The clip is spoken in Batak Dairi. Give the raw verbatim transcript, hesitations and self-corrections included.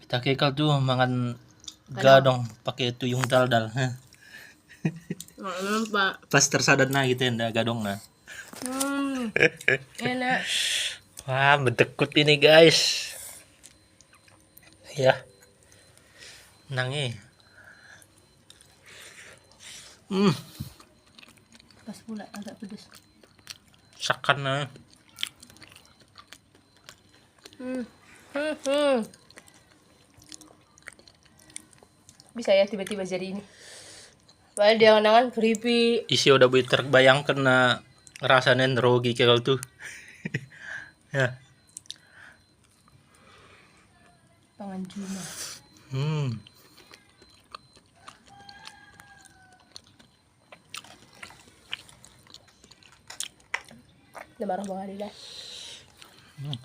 Tah kal tu mangan gadong pake tuyung daldal. Nggak nampak. Pas tersadat na kita enda gadong na. Hmm, enak. Wah, bedekut ini, guys. Ya. Nang eh. Hmm. Pas pula agak pedes. Sakan na. Hmm. Hmm, hmm. Bisa ya tiba-tiba jadi ini. Padahal diangan-angan keripik. Ise oda boi terbayangken na rasana nderogi kal tu. Ya. Pangan juma. Hmm. Ndemarah bang adi dah. Hmm.